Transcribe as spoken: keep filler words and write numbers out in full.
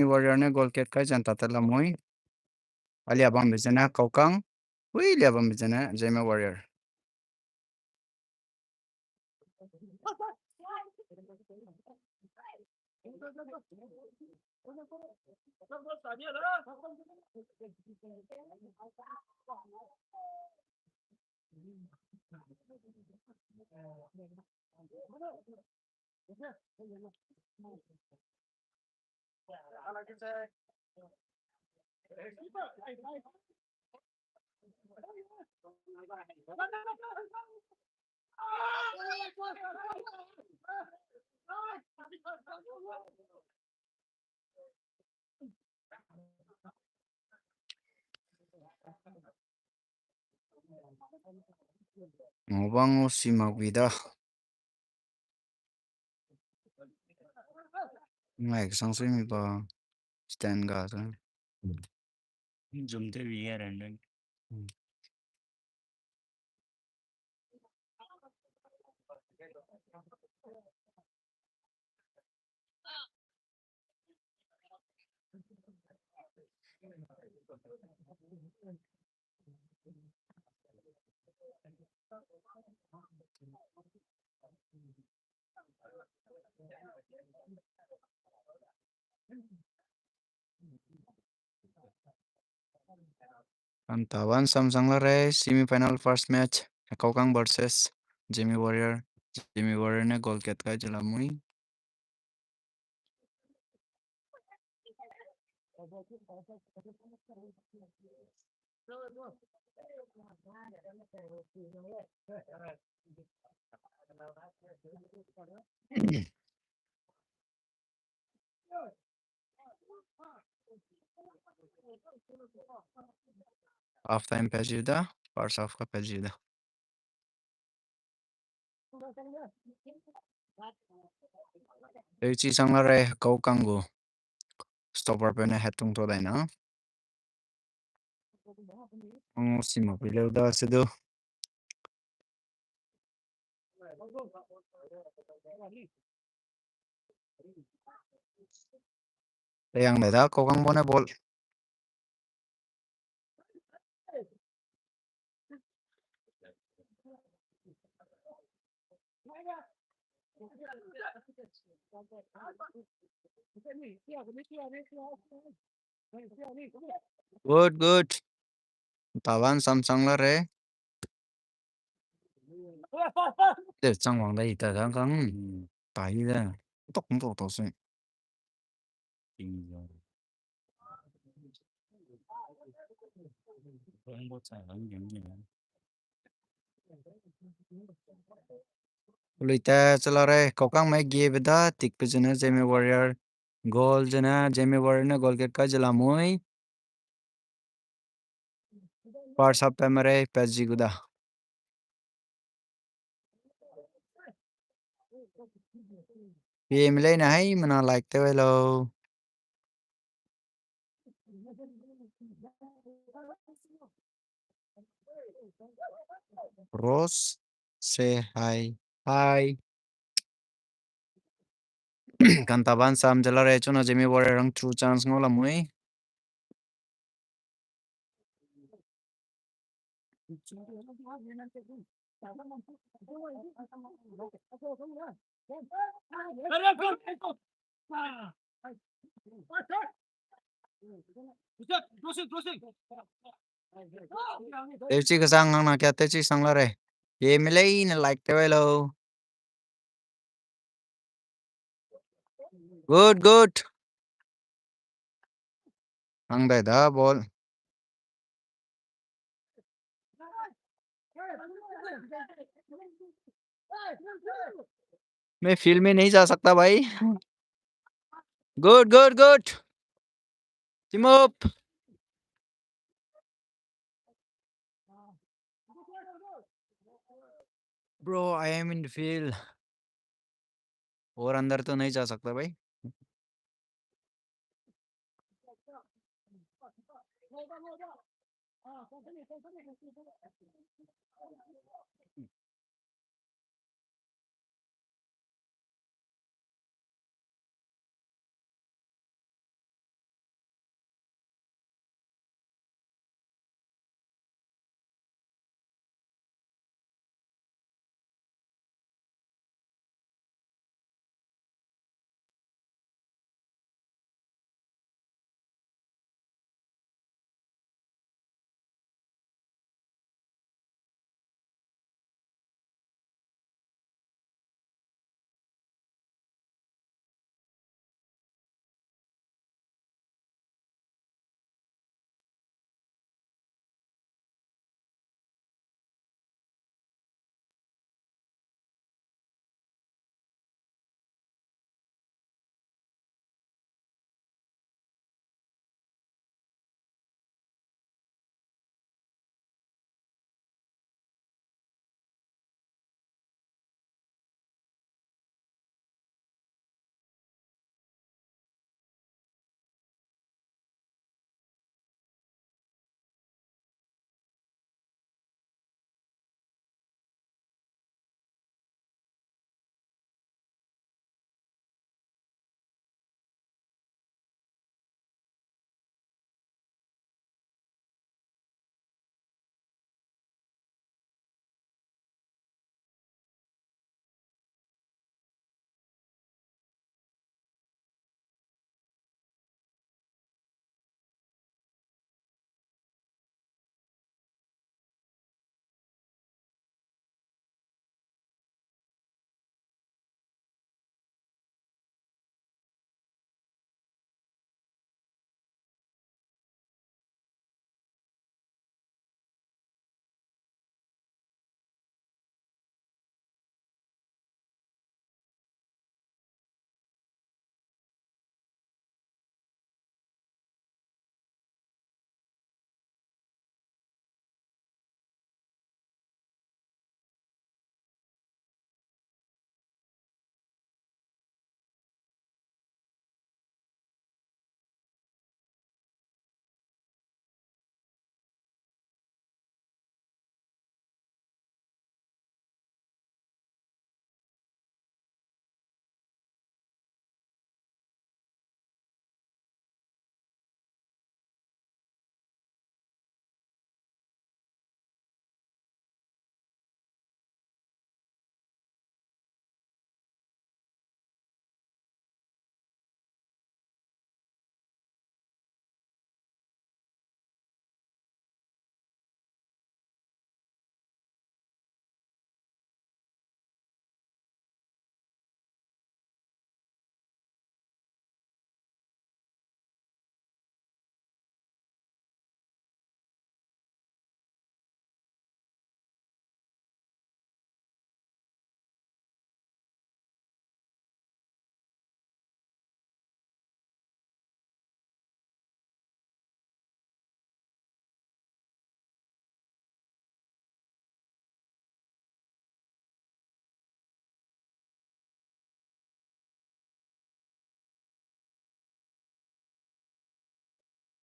Zeme Warrior ne goal kat kai ze nta tat lamui. Alia bambe zene Kaukang. Ui, lia bambe zene Zeme Warrior. Mobang o si mak bi da. Ngai kesang sui mi ba stand ga sa. Zoom te wi ya ran ran. Antawan samsang la rei, semifinal first match, Kaukang versus Zeme Warrior. Zeme Warrior ne goal kat kai jela mui. Half time pa jiu da, first half ka pa jiu da. Tewchi sang la rei Kaukang gu. Stopper pe ne head tung to dai na. Ang si ma pi leu da se du. Teyang de da, Kaukang bo ne ball. Good, good. Tawan samsang la rei. Te chang wang dai ta gang gang. Tai da. Tok tok tok se. Lui ta chala rei, Kaukang mai gie be da, tik pe zene Zeme Warrior. Goal zene, Zeme Warrior ne goal kat kai ze lamui. First half pe merei, pa zi gu da. Pie mi leine hai mena like tew ai lau. Rose, say hi. Hi. Kanta ban sam jela re chuna Zeme Warrior rang true chance ngau lamui. Tewchi kesang ngang na kia tewchi sang la re. Ye mi leine like tew ai lau. Good, good. Hang dai da ball. मैं फील्ड में नहीं जा सकता भाई। Good, good, good. Team up. Bro, I am in the field. और अंदर तो नहीं जा सकता भाई।